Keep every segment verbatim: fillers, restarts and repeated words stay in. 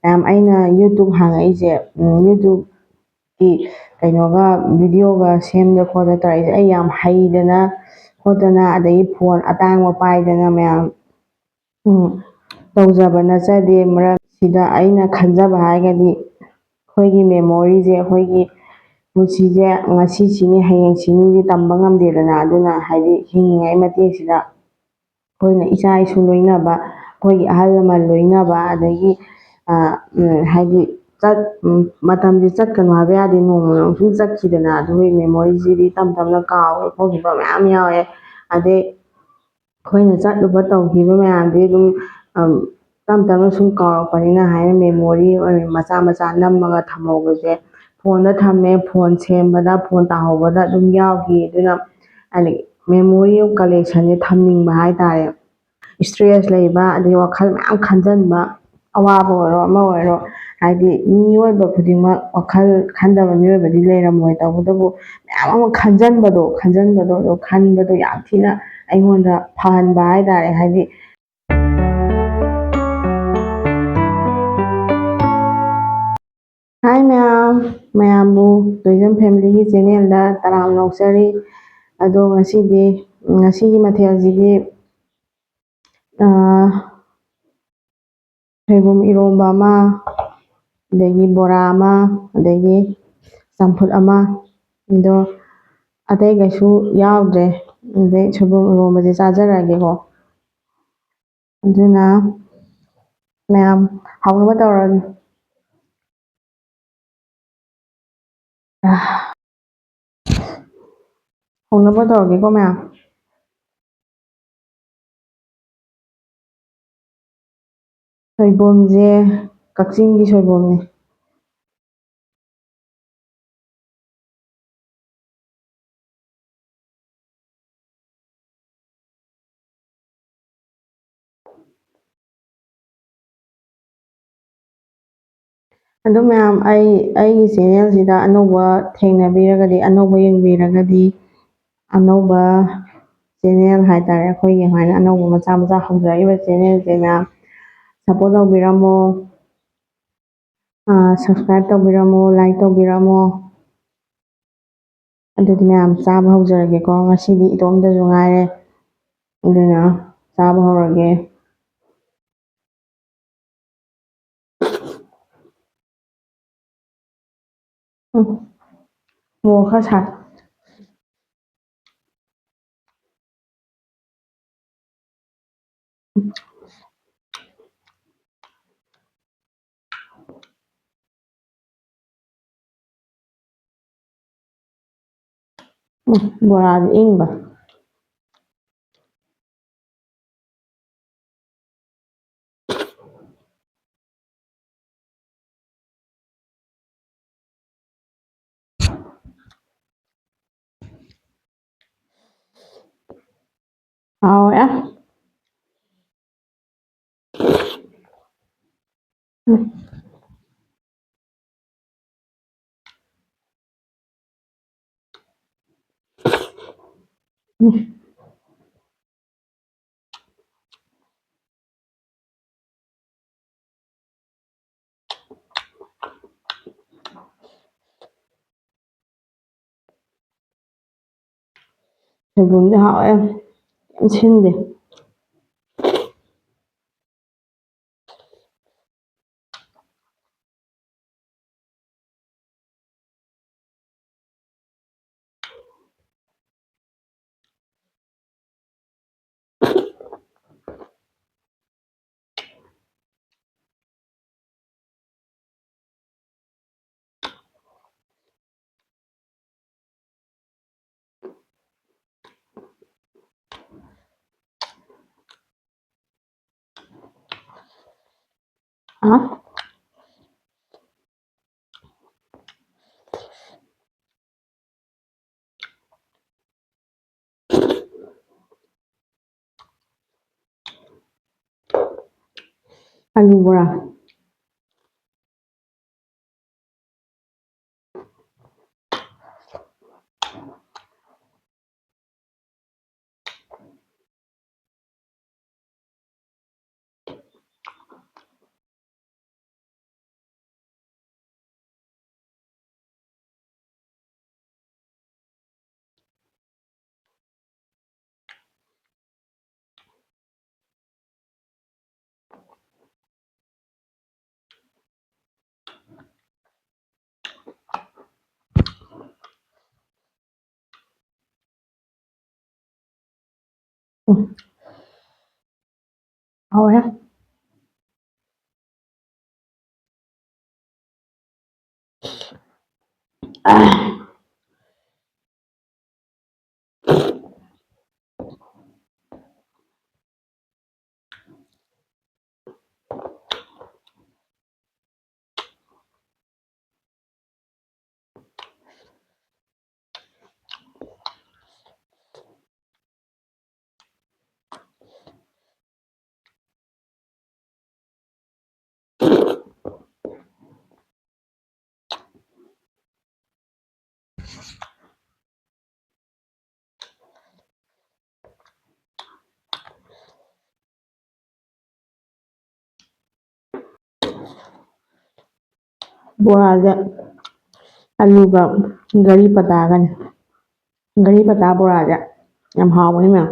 ꯃꯌꯥꯝ, ꯑꯩꯅ YouTube ꯍꯥꯡꯉꯛꯏꯁꯦ, ꯎꯝ, YouTubeꯀꯤ ꯀꯩꯅꯣꯒ, videoꯒ ꯁꯦꯝꯗ ꯈꯣꯠꯇ ꯇꯧꯔꯛꯏꯁꯦ, ꯑꯩ ꯌꯥꯝ ꯍꯩꯗꯅ ꯈꯣꯠꯇꯅ, ꯑꯗꯒꯤ phone ꯑꯇꯥꯡꯕ ꯄꯥꯏꯗꯅ ꯃꯌꯥꯝ, ꯎꯝ, ꯇꯧꯖꯕ ꯅꯠꯆꯗꯦ꯫ ꯃꯔꯛꯁꯤꯗ ꯑꯩꯅ ꯈꯟꯖꯕ ꯍꯥꯏꯔꯒꯗꯤ, ꯑꯩꯈꯣꯏꯒꯤ memoryꯁꯦ, ꯑꯩꯈꯣꯏꯒꯤ ꯄꯨꯟꯁꯤꯁꯦ ꯉꯁꯤ ꯁꯤꯅꯤ, ꯍꯌꯦꯡ ꯁꯤꯅꯤꯗꯤ ꯇꯝꯕ ꯉꯝꯗꯦꯗꯅ꯫ ꯑꯗꯨꯅ ꯍꯥꯏꯗꯤ ꯍꯤꯡꯉꯤꯉꯩ ꯃꯇꯦꯛꯁꯤꯗ ꯑꯩꯈꯣꯏꯅ ꯏꯆꯥ ꯏꯁꯨ ꯂꯣꯏꯅꯕ, ꯑꯩꯈꯣꯏꯒꯤ ꯑꯍꯜ ꯂꯃꯟ ꯂꯣꯏꯅꯕ, ꯑꯗꯒꯤ, ꯑ, ꯎꯝ, ꯍꯥꯏꯗꯤ ꯆꯠ-, ꯎꯝ, ꯃꯇꯝꯁꯦ ꯆꯠꯀꯅꯨ ꯍꯥꯏꯕ ꯌꯥꯗꯦ, ꯅꯣꯡꯃ ꯅꯣꯡꯃ ꯁꯨꯝ ꯆꯠꯈꯤꯗꯅ꯫ ꯑꯗꯨꯒꯤ memoryꯁꯤꯗꯤ ꯇꯞ ꯇꯞꯅ ꯀꯥꯎꯈ꯭ꯔ ꯈꯣꯠꯈꯤꯕ ꯃꯌꯥꯝ ꯌꯥꯎꯋꯦ꯫ ꯑꯗꯩ ꯑꯩꯈꯣꯏꯅ ꯆꯠꯂꯨꯕ ꯇꯧꯈꯤꯕ ꯃꯌꯥꯝꯗꯤ ꯑꯗꯨꯝ, ꯑꯝ, ꯇꯞ ꯇꯞꯅ ꯁꯨꯝ ꯀꯥꯎꯔꯛꯄꯅꯤꯅ ꯍꯥꯏꯅ memory ꯑꯣꯏꯅ ꯃꯆꯥ ꯃꯆꯥ ꯅꯝꯃꯒ ꯊꯝꯍꯧꯕꯁꯦ, phoneꯗ ꯊꯝꯃꯦ, phone ꯁꯦꯝꯕꯗ, phone ꯇꯥꯍꯧꯕꯗ ꯑꯗꯨꯝ ꯌꯥꯎꯈꯤ꯫ ꯑꯗꯨꯅ ꯍꯥꯏꯗꯤ memory collectionꯁꯦ ꯊꯝꯅꯤꯡꯕ ꯍꯥꯏꯇꯥꯔꯦ꯫ Stress ꯂꯩꯕ, ꯑꯗꯩ ꯋꯥꯈꯜ ꯃꯌꯥꯝ ꯈꯟꯖꯟꯕ, ꯑꯋꯥꯕ ꯑꯣꯏꯔꯣ ꯑꯃ ꯑꯣꯏꯔꯣ, ꯍꯥꯏꯗꯤ ꯃꯤꯑꯣꯏꯕ ꯈꯨꯗꯤꯡꯃꯛ ꯋꯥꯈꯜ ꯈꯟꯗꯕ ꯃꯤꯑꯣꯏꯕꯗꯤ ꯂꯩꯔꯝꯃꯣꯏ꯫ ꯇꯧꯕꯇꯕꯨ ꯃꯌꯥꯝ ꯑꯃ ꯈꯟꯖꯟꯕꯗꯣ, ꯈꯟꯖꯟꯕꯗꯣ, ꯑꯗꯣ ꯈꯟꯕꯗꯣ ꯌꯥꯝ ꯊꯤꯅ ꯑꯩꯉꯣꯟꯗ ꯐꯍꯟꯕ ꯍꯥꯏꯇꯥꯔꯦ꯫ ꯍꯥꯏꯗꯤ, Hi ꯃꯌꯥꯝ, ꯃꯌꯥꯝꯕꯨ Tourism Familyꯒꯤ channelꯗ ꯇꯔꯥꯝꯅ ꯑꯣꯛꯆꯔꯤ꯫ ꯑꯗꯣ ꯉꯁꯤꯗꯤ, ꯉꯁꯤꯒꯤ ꯃꯊꯦꯜꯁꯤꯗꯤ, ꯑꯥ, ꯁꯣꯏꯕꯨꯝ ꯏꯔꯣꯝꯕ ꯑꯃ, ꯑꯗꯒꯤ ꯕꯣꯔꯥ ꯑꯃ, ꯑꯗꯒꯤ ꯆꯝꯐꯨꯠ ꯑꯃ, ꯑꯗꯣ ꯑꯇꯩ ꯀꯩꯁꯨ ꯌꯥꯎꯗ꯭ꯔꯦ꯫ ꯑꯗꯩ ꯁꯣꯏꯕꯨꯝ ꯏꯔꯣꯝꯕꯁꯦ ꯆꯥꯖꯔꯛꯑꯒꯦꯀꯣ꯫ ꯑꯗꯨꯅ ꯃꯌꯥꯝ ꯍꯥꯎꯅꯕ ꯇꯧꯔꯒꯦ꯫ ꯍꯧꯅꯕ ꯇꯧꯔꯒꯦꯀꯣ ꯃꯌꯥꯝ꯫ ꯁꯣꯏꯕꯨꯝꯁꯦ ꯀꯛꯆꯤꯡꯒꯤ ꯁꯣꯏꯕꯨꯝꯅꯤ꯫ ꯑꯗꯨ ꯃꯌꯥꯝ, ꯑꯩ, ꯑꯩꯒꯤ channelꯁꯤꯗ ꯑꯅꯧꯕ ꯊꯦꯡꯅꯕꯤꯔꯒꯗꯤ, ꯑꯅꯧꯕ ꯌꯦꯡꯕꯤꯔꯒꯗꯤ, ꯑꯅꯧꯕ channel ꯍꯥꯏꯇꯥꯔꯦ, ꯑꯩꯈꯣꯏꯒꯤ ꯁꯨꯃꯥꯏꯅ ꯑꯅꯧꯕ ꯃꯆꯥ ꯃꯆꯥ ꯍꯧꯖꯔꯛꯏꯕ channelꯁꯦ ꯃꯌꯥꯝ support ꯇꯧꯕꯤꯔꯝꯃꯣ꯫ ꯑꯥ, subscribe ꯇꯧꯕꯤꯔꯝꯃꯣ, like ꯇꯧꯕꯤꯔꯝꯃꯣ꯫ ꯑꯗꯨꯗꯤ ꯃꯌꯥꯝ ꯆꯥꯕ ꯍꯧꯖꯔꯒꯦꯀꯣ꯫ ꯉꯁꯤꯗꯤ ꯏꯇꯣꯝꯇꯁꯨ ꯉꯥꯏꯔꯦ, ꯑꯗꯨꯅ ꯆꯥꯕ ꯍꯧꯔꯒꯦ꯫ ꯎꯝ, ꯃꯣꯔꯣꯛ ꯈꯔ ꯁꯥꯏ꯫ ꯎꯝ, ꯕꯣꯔꯥꯗꯤ ꯏꯪꯕ꯫ ꯍꯥꯎꯋꯦ꯫ ꯎꯝ꯫ ꯎꯝ꯫ ꯁꯣꯏꯕꯨꯝꯁꯦ ꯍꯥꯎꯋꯦ, ꯌꯥꯝ ꯁꯤꯟꯗꯦ꯫ ꯍꯥ? ꯑꯂꯨ ꯕꯣꯔꯥ꯫ ꯎꯝ꯫ ꯍꯥꯎꯔꯦ꯫ ꯕꯣꯔꯥꯁꯦ ꯑꯂꯨꯒ ꯒꯥꯔꯤ ꯄꯇꯥꯒꯅꯤ꯫ ꯒꯥꯔꯤ ꯄꯇꯥ ꯕꯣꯔꯥꯁꯦ ꯌꯥꯝ ꯍꯥꯎꯕꯅꯤ ꯃꯌꯥꯝ꯫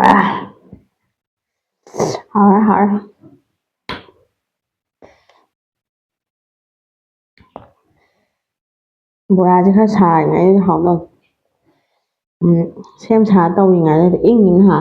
ꯑꯥ꯫ ꯍꯥꯎꯔꯦ, ꯍꯥꯎꯔꯦ꯫ ꯕꯣꯔꯥꯁꯦ ꯈꯔ ꯁꯥꯔꯤꯉꯩꯗ ꯍꯥꯎꯗꯧꯅꯤ꯫ ꯎꯝ, ꯁꯦꯝ ꯁꯥ ꯇꯧꯔꯤꯉꯩꯗ ꯏꯪꯉꯤꯅ ꯍꯥ꯫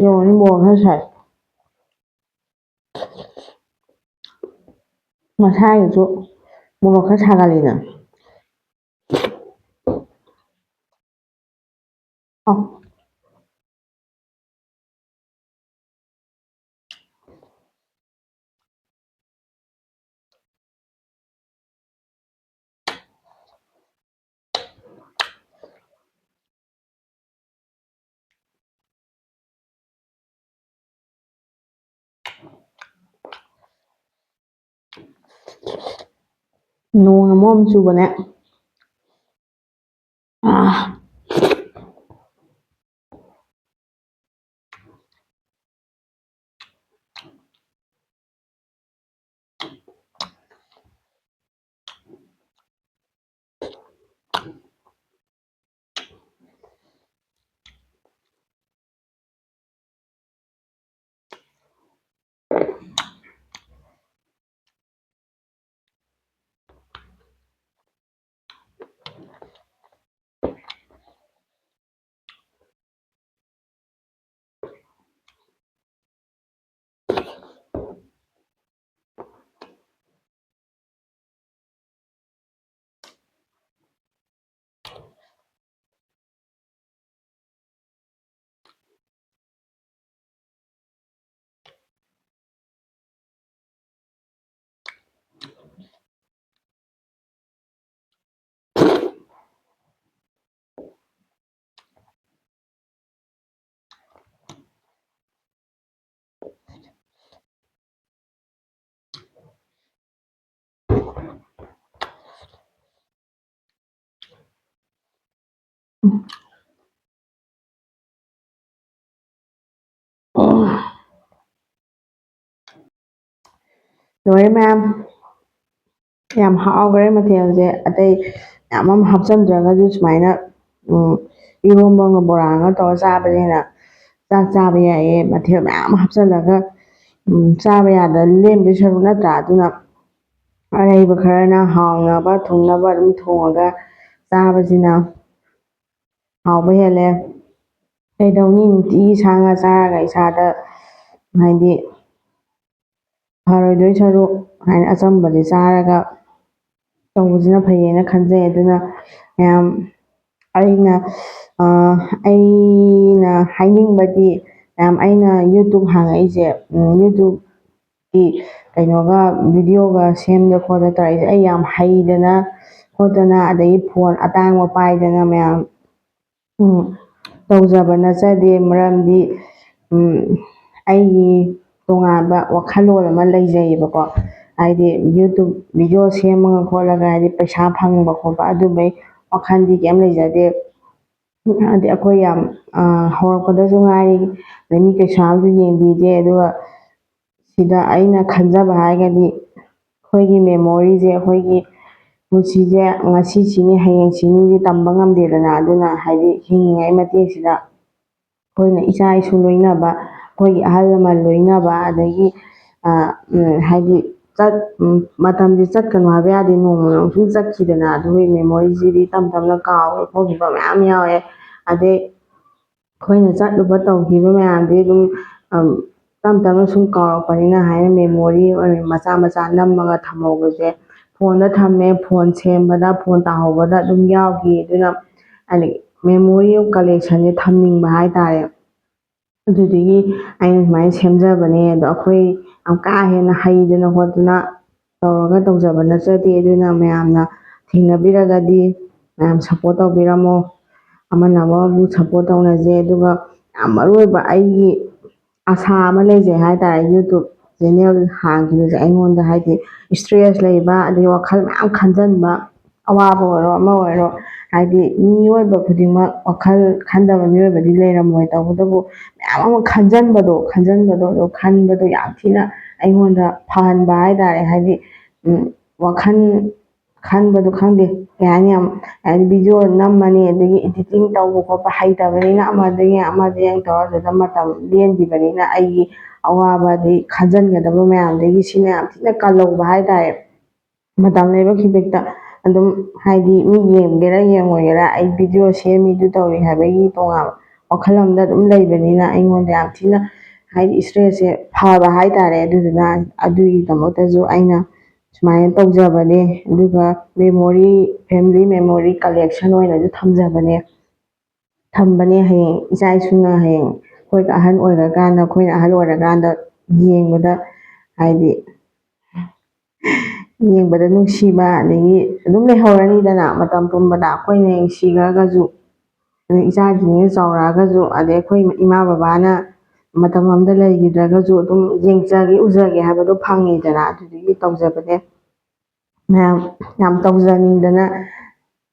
ꯌꯦꯡꯉꯨꯅꯦ, ꯃꯣꯔꯣꯛ ꯈꯔ ꯁꯥꯏ꯫ ꯃꯁꯥꯒꯤꯁꯨ ꯃꯣꯔꯣꯛ ꯈꯔ ꯁꯥꯒꯜꯂꯤꯅ꯫ ꯑ꯫ ꯅꯣꯡꯅ ꯃꯔꯣꯝ ꯆꯨꯕꯅꯦ꯫ ꯑꯥ꯫ ꯂꯣꯏꯔꯦ ꯃꯌꯥꯝ꯫ ꯌꯥꯝ ꯍꯥꯎꯈ꯭ꯔꯦ ꯃꯊꯦꯜꯁꯦ꯫ ꯑꯇꯩ ꯃꯌꯥꯝ ꯑꯃ ꯍꯥꯞꯆꯤꯟꯗ꯭ꯔꯒꯁꯨ ꯁꯨꯃꯥꯏꯅ, ꯎꯝ, ꯏꯔꯣꯝꯕ ꯑꯃꯒ ꯕꯣꯔꯥ ꯑꯃꯒ ꯇꯧꯔ ꯆꯥꯕꯁꯤꯅ ꯆꯥꯛ ꯆꯥꯕ ꯌꯥꯏꯌꯦ꯫ ꯃꯊꯦꯜ ꯃꯌꯥꯝ ꯑꯃ ꯍꯥꯞꯆꯤꯜꯂꯒ, ꯎꯝ, ꯆꯥꯕ ꯌꯥꯗ ꯂꯦꯝꯗꯣꯏ ꯁꯔꯨꯛ ꯅꯠꯇ꯭ꯔꯥ? ꯑꯗꯨꯅ ꯑꯔꯩꯕ ꯈꯔꯅ ꯍꯥꯎꯅꯕ ꯊꯨꯡꯅꯕ ꯑꯗꯨꯝ ꯊꯣꯡꯉꯒ ꯆꯥꯕꯁꯤꯅ ꯍꯥꯎꯕ ꯍꯦꯜꯂꯦ꯫ ꯀꯩꯗꯧꯅꯤ, ꯅꯨꯡꯇꯤꯒꯤ ꯁꯥ ꯉꯥ ꯆꯥꯔꯒ ꯏꯁꯥꯗ ꯍꯥꯏꯗꯤ ꯐꯔꯣꯏꯗꯣꯏ ꯁꯔꯨꯛ ꯍꯥꯏꯅ ꯑꯆꯝꯕꯁꯦ ꯆꯥꯔꯒ ꯇꯧꯕꯁꯤꯅ ꯐꯩꯌꯦꯅ ꯈꯟꯖꯩ꯫ ꯑꯗꯨꯅ ꯃꯌꯥꯝ ꯑꯩꯅ, ꯑ, ꯑꯩꯅ ꯍꯥꯏꯅꯤꯡꯕꯗꯤ, ꯃꯌꯥꯝ ꯑꯩꯅ YouTube ꯍꯥꯡꯉꯛꯏꯁꯦ, ꯎꯝ, YouTubeꯀꯤ ꯀꯩꯅꯣꯒ videoꯒ ꯁꯦꯝꯗ ꯈꯣꯠꯇ ꯇꯧꯔꯛꯏꯁꯦ ꯑꯩ ꯌꯥꯝ ꯍꯩꯗꯅ ꯈꯣꯠꯇꯅ ꯑꯗꯒꯤ phone ꯑꯇꯥꯡꯕ ꯄꯥꯏꯗꯅ ꯃꯌꯥꯝ ꯎꯝ, ꯇꯧꯖꯕ ꯅꯠꯆꯗꯦ꯫ ꯃꯔꯝꯗꯤ, ꯎꯝ, ꯑꯩꯒꯤ ꯇꯣꯉꯥꯟꯕ ꯋꯥꯈꯜꯂꯣꯟ ꯑꯃ ꯂꯩꯖꯩꯌꯦꯕꯀꯣ꯫ ꯍꯥꯏꯗꯤ YouTube video ꯁꯦꯝꯃꯒ ꯈꯣꯠꯂꯒ ꯍꯥꯏꯗꯤ ꯄꯩꯁꯥ ꯐꯪꯕ ꯈꯣꯠꯄ ꯑꯗꯨꯝꯕꯩ ꯋꯥꯈꯜꯗꯤ ꯀꯩꯝ ꯂꯩꯖꯗꯦ꯫ ꯍꯥꯏꯗꯤ ꯑꯩꯈꯣꯏ ꯌꯥꯝ, ꯑ, ꯍꯧꯔꯛꯄꯗꯁꯨ ꯉꯥꯏꯔꯤ, ꯑꯗꯩ ꯃꯤ ꯀꯩꯁꯨ ꯌꯥꯝꯁꯨ ꯌꯦꯡꯕꯤꯗꯦ꯫ ꯑꯗꯨꯒ ꯁꯤꯗ ꯑꯩꯅ ꯈꯟꯖꯕ ꯍꯥꯏꯔꯒꯗꯤ ꯑꯩꯈꯣꯏꯒꯤ memoryꯁꯦ, ꯑꯩꯈꯣꯏꯒꯤ ꯄꯨꯟꯁꯤꯁꯦ ꯉꯁꯤ ꯁꯤꯅꯤ, ꯍꯌꯦꯡ ꯁꯤꯅꯤꯗꯤ ꯇꯝꯕ ꯉꯝꯗꯦꯗꯅ꯫ ꯑꯗꯨꯅ ꯍꯥꯏꯗꯤ ꯍꯤꯡꯉꯤꯉꯩ ꯃꯇꯦꯛꯁꯤꯗ ꯑꯩꯈꯣꯏꯅ ꯏꯆꯥ ꯏꯁꯨ ꯂꯣꯏꯅꯕ, ꯑꯩꯈꯣꯏꯒꯤ ꯑꯍꯜ ꯂꯃꯟ ꯂꯣꯏꯅꯕ, ꯑꯗꯒꯤ, ꯑ, ꯎꯝ, ꯍꯥꯏꯗꯤ ꯆꯠ-, ꯎꯝ, ꯃꯇꯝꯁꯦ ꯆꯠꯀꯅꯨ ꯍꯥꯏꯕ ꯌꯥꯗꯦ, ꯅꯣꯡꯃ ꯅꯣꯡꯃ ꯁꯨꯝ ꯆꯠꯈꯤꯗꯅ꯫ ꯑꯗꯨꯒꯤ memoryꯁꯤꯗꯤ ꯇꯞ ꯇꯞꯅ ꯀꯥꯎꯈꯤꯕ ꯈꯣꯠꯈꯤꯕ ꯃꯌꯥꯝ ꯌꯥꯎꯋꯦ꯫ ꯑꯗꯩ ꯑꯩꯈꯣꯏꯅ ꯆꯠꯂꯨꯕ ꯇꯧꯈꯤꯕ ꯃꯌꯥꯝꯗꯨꯗꯤ ꯑꯗꯨꯝ, ꯑꯝ, ꯇꯞ ꯇꯞꯅ ꯁꯨꯝ ꯀꯥꯎꯔꯛꯄꯅꯤꯅ ꯍꯥꯏꯅ memory ꯑꯣꯏꯅ ꯃꯆꯥ ꯃꯆꯥ ꯅꯝꯃꯒ ꯊꯝꯍꯧꯕꯁꯦ phoneꯗ ꯊꯝꯃꯦ꯫ Phone ꯁꯦꯝꯕꯗ, phone ꯇꯥꯍꯧꯕꯗ ꯑꯗꯨꯝ ꯌꯥꯎꯈꯤ꯫ ꯑꯗꯨꯅ ꯍꯥꯏꯗꯤ memory collectionꯁꯦ ꯊꯝꯅꯤꯡꯕ ꯍꯥꯏꯇꯥꯔꯦ꯫ ꯑꯗꯨꯗꯨꯒꯤ ꯑꯩꯅ ꯁꯨꯃꯥꯏꯅ ꯁꯦꯝꯖꯕꯅꯦ꯫ ꯑꯗꯣ ꯑꯩꯈꯣꯏ ꯌꯥꯝ ꯀꯥ ꯍꯦꯟꯅ ꯍꯩꯗꯅ ꯈꯣꯠꯇꯅ ꯇꯧꯔꯒ ꯇꯧꯖꯕ ꯅꯠꯆꯗꯦ꯫ ꯑꯗꯨꯅ ꯃꯌꯥꯝꯅ ꯊꯦꯡꯅꯕꯤꯔꯒꯗꯤ ꯃꯌꯥꯝ support ꯇꯧꯕꯤꯔꯝꯃꯣ꯫ ꯑꯃꯅ ꯑꯃꯕꯨ support ꯇꯧꯅꯁꯦ꯫ ꯑꯗꯨꯒ ꯌꯥꯝ ꯃꯔꯨ ꯑꯣꯏꯕ ꯑꯩꯒꯤ ꯑꯁꯥ ꯑꯃ ꯂꯩꯖꯩ ꯍꯥꯏꯇꯥꯔꯦ꯫ YouTube channel ꯍꯥꯡꯈꯤꯕꯁꯦ ꯑꯩꯉꯣꯟꯗ ꯍꯥꯏꯗꯤ stress ꯂꯩꯕ, ꯑꯗꯩ ꯋꯥꯈꯜ ꯃꯌꯥꯝ ꯈꯟꯖꯟꯕ, ꯑꯋꯥꯕ ꯑꯣꯏꯔꯣ, ꯑꯃ ꯑꯣꯏꯔꯣ, ꯍꯥꯏꯗꯤ ꯃꯤꯑꯣꯏꯕ ꯈꯨꯗꯤꯡꯃꯛ ꯋꯥꯈꯜ ꯈꯟꯗꯕ ꯃꯤꯑꯣꯏꯕꯗꯤ ꯂꯩꯔꯝꯃꯣꯏ꯫ ꯇꯧꯕꯇꯕꯨ ꯃꯌꯥꯝ ꯑꯃ ꯈꯟꯖꯟꯕꯗꯣ, ꯈꯟꯖꯟꯕꯗꯣ, ꯑꯗꯣ ꯈꯟꯕꯗꯣ ꯌꯥꯝ ꯊꯤꯅ ꯑꯩꯉꯣꯟꯗ ꯐꯍꯟꯕ ꯍꯥꯏꯇꯥꯔꯦ꯫ ꯍꯥꯏꯗꯤ, ꯎꯝ, ꯋꯥꯈꯜ ꯈꯟꯕꯗꯣ ꯈꯪꯗꯦ, ꯀꯩ ꯍꯥꯏꯅꯤ, ꯌꯥꯝ, ꯍꯥꯏꯗꯤ, ꯚꯤꯗꯤꯑꯣ ꯅꯝꯃꯅꯤ, ꯑꯗꯒꯤ ꯏꯗꯤꯇꯤꯡ ꯇꯧꯕ ꯈꯣꯠꯄ ꯍꯩꯇꯕꯅꯤꯅ, ꯑꯃꯗꯒꯤ ꯑꯃꯗ ꯌꯦꯡ ꯇꯧꯔ ꯑꯗꯨꯗ ꯃꯇꯝ ꯂꯦꯟꯈꯤꯕꯅꯤꯅ, ꯑꯩꯒꯤ ꯑꯋꯥꯕ, ꯑꯗꯩ ꯈꯟꯖꯟꯒꯗꯕ ꯃꯌꯥꯝꯗꯒꯤ ꯁꯤꯅ ꯌꯥꯝ ꯊꯤꯅ ꯀꯜꯍꯧꯕ ꯍꯥꯏꯇꯥꯔꯦ꯫ ꯃꯇꯝ ꯂꯩꯕ ꯈꯤꯕꯤꯛꯇ ꯑꯗꯨꯝ, ꯍꯥꯏꯗꯤ, ꯃꯤ ꯌꯦꯡꯒꯦꯔꯥ ꯌꯦꯡꯉꯣꯏꯒꯦꯔꯥ, ꯑꯩ ꯚꯤꯗꯤꯑꯣ ꯁꯦꯝꯃꯤ, ꯑꯗꯨ ꯇꯧꯔꯤ ꯍꯥꯏꯕꯒꯤ ꯇꯣꯉꯥꯟꯕ ꯋꯥꯈꯜ ꯑꯃꯗ ꯑꯗꯨꯝ ꯂꯩꯕꯅꯤꯅ, ꯑꯩꯉꯣꯟꯗ ꯌꯥꯝ ꯊꯤꯅ, ꯍꯥꯏꯗꯤ, ꯏꯁꯇ꯭ꯔꯦꯁꯁꯦ ꯐꯕ ꯍꯥꯏꯇꯥꯔꯦ꯫ ꯑꯗꯨꯗꯨꯅ ꯑꯗꯨꯒꯤꯗꯃꯛꯇꯁꯨ ꯑꯩꯅ ꯁꯨꯃꯥꯏꯅ ꯇꯧꯖꯕꯅꯦ꯫ ꯑꯗꯨꯒ ꯃꯦꯃꯣꯔꯤ, ꯐꯦꯃꯤꯂꯤ ꯃꯦꯃꯣꯔꯤ ꯀꯂꯦꯛꯁꯟ ꯑꯣꯏꯅꯁꯨ ꯊꯝꯖꯕꯅꯦ, ꯊꯝꯕꯅꯦ꯫ ꯍꯌꯦꯡ ꯏꯆꯥ ꯏꯁꯨꯅ, ꯍꯌꯦꯡ ꯑꯩꯈꯣꯏꯒ ꯑꯍꯟ ꯑꯣꯏꯔꯀꯥꯟꯗ, ꯑꯩꯈꯣꯏꯅ ꯑꯍꯜ ꯑꯣꯏꯔꯀꯥꯟꯗ ꯌꯦꯡꯕꯗ, ꯍꯥꯏꯗꯤ, ꯌꯦꯡꯕꯗ ꯅꯨꯡꯁꯤꯕ, ꯑꯗꯒꯤ ꯑꯗꯨꯝ ꯂꯩꯍꯧꯔꯅꯤꯗꯅ ꯃꯇꯝ ꯄꯨꯝꯕꯗ꯫ ꯑꯩꯈꯣꯏꯅ ꯌꯦꯡꯁꯤꯈ꯭ꯔꯒꯁꯨ, ꯑꯗꯩ ꯏꯆꯥꯁꯤꯡꯁꯤꯅ ꯆꯥꯎꯔꯛꯑꯒꯁꯨ, ꯑꯗꯩ ꯑꯩꯈꯣꯏ ꯏꯃꯥ ꯕꯕꯥꯅ ꯃꯇꯝ ꯑꯃꯗ ꯂꯩꯈꯤꯗ꯭ꯔꯒꯁꯨ, ꯑꯗꯨꯝ ꯌꯦꯡꯖꯒꯦ, ꯎꯖꯒꯦ ꯍꯥꯏꯕꯗꯣ ꯐꯪꯉꯤꯗꯅ꯫ ꯑꯗꯨꯗꯨꯒꯤ ꯇꯧꯖꯕꯅꯦ꯫ ꯃꯌꯥꯝ ꯌꯥꯝ ꯇꯧꯖꯅꯤꯡꯗꯅ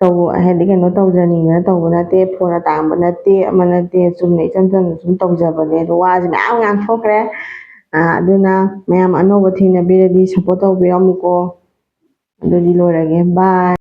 ꯇꯧ-, ꯍꯥꯏꯗꯤ, ꯀꯩꯅꯣ ꯇꯧꯖꯅꯤꯡꯗꯅ ꯇꯧꯕ ꯅꯠꯇꯦ, ꯐꯣꯟ ꯑꯇꯥꯡꯕ ꯅꯠꯇꯦ, ꯑꯃ ꯅꯠꯇꯦ, ꯆꯨꯝꯅ ꯏꯆꯝ ꯆꯝꯅ ꯁꯨꯝ ꯇꯧꯖꯕꯅꯦ꯫ ꯑꯗꯣ ꯋꯥꯁꯦ ꯃꯌꯥꯝ ꯉꯥꯡꯊꯣꯛꯈ꯭ꯔꯦ꯫ ꯑꯥ, ꯑꯗꯨꯅ ꯃꯌꯥꯝ ꯑꯅꯧꯕ ꯊꯦꯡꯅꯕꯤꯔꯗꯤ ꯁꯞꯄꯣꯔꯠ ꯇꯧꯕꯤꯔꯝꯃꯨꯀꯣ꯫ ꯑꯗꯨꯗꯤ ꯂꯣꯏꯔꯒꯦ, ꯕꯥꯏ꯫